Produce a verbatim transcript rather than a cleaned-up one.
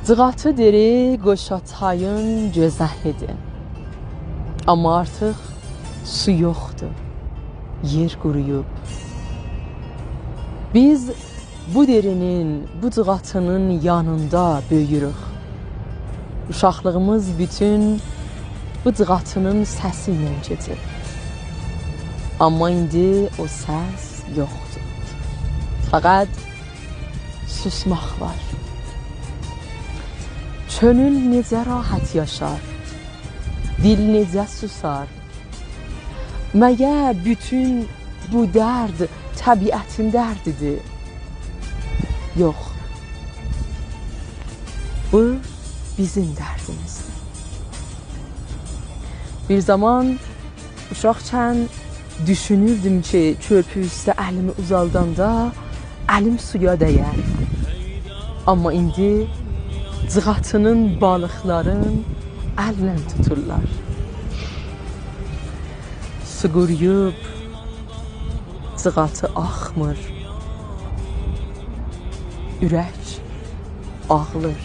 جیغاتی دئری قوشاچایین گؤزلیدیر. آمما آرتیق سو یوخدور. یئر قورویوب. بیز بو دئرینین، بو جیغاتینین یانیندا بؤیویوروک. اوشاقلیغیمیز بوتون بو جیغاتینین سسی ایله کئچیب. آمما ایندی او سس یوخدور. فقط سوسماق وار. کؤنول نئجه راحت یاشار؟ دیل نئجه سوسار؟ مگر بوتون بو درد طبیعتین دردیدیر؟ یوخ. بو بیزیم دردیمیزدیر. بیر زامان اوشاقکن دوشونوردوم کی، کؤرپو اوسته الیمی اوزالداندا الیم سویا دَیر. آمما ایندی جیغاتینین بالیقلارین الله توتورلار. سو قورویوب، جیغاتی آخمیر. اورک آغلیر.